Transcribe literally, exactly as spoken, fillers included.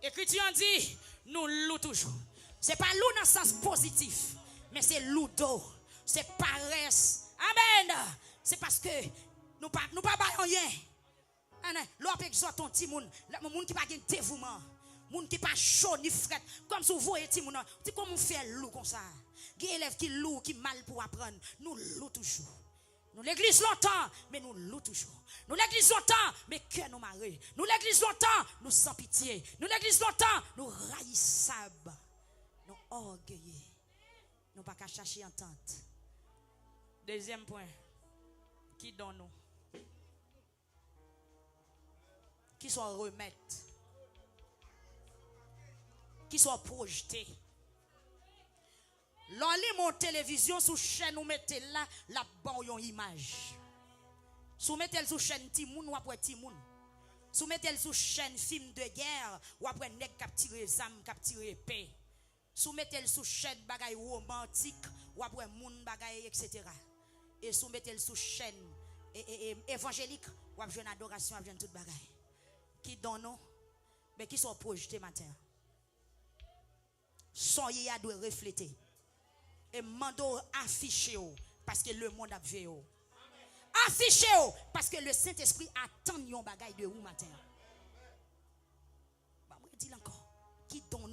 Ekriti an di, nou lou toujou. Se pa lou nan sans pozitif, men se lou do, se parès. Amèn. Se paske nou pa, nou pa bay anyen. Amen. Lè w ap egzòte yon timoun, lè, moun ki pa gen devouman, moun ki pa cho ni frèt, kòmsi w voye timoun nan, ti kòman w fè lou konsa. Gen elèv ki lou, ki mal pou aprann. Nou lou toujou. Nou legliz lontan, men nou lou toujou. Nou legliz lontan, men kè nou mare. Nou legliz lontan, nou san pitye. Nou legliz lontan, nou rayisab. Nou ògeye. Nou pa ka chache antant. Dezyèm pwen, ki don nou? Ki sa w remèt? Ki sa w pwojte? Lè w limen yon televizyon sou chèn ou mete l la, l ap ba w yon imaj. Si w mete l sou chèn timoun, w ap wè timoun. Si w mete l sou chèn fim de gè, w ap wè nèg k ap tire zam, k ap tire epe. Si w mete l sou chèn bagay womantik, w ap wè moun bagay, etsetera. E si w mete l sou chèn e, e, e, evanjelik, w ap jwenn adorasyon, w ap jwenn tout bagay. Ki don nou? Men ki sa w pwojte maten an? Sa w ye a dwe reflete. E m mande w afiche w, paske lemonn ap veye w. Afiche w, paske Lesentespri atann yon bagay de ou maten an. Ban m redi l ankò. Ki don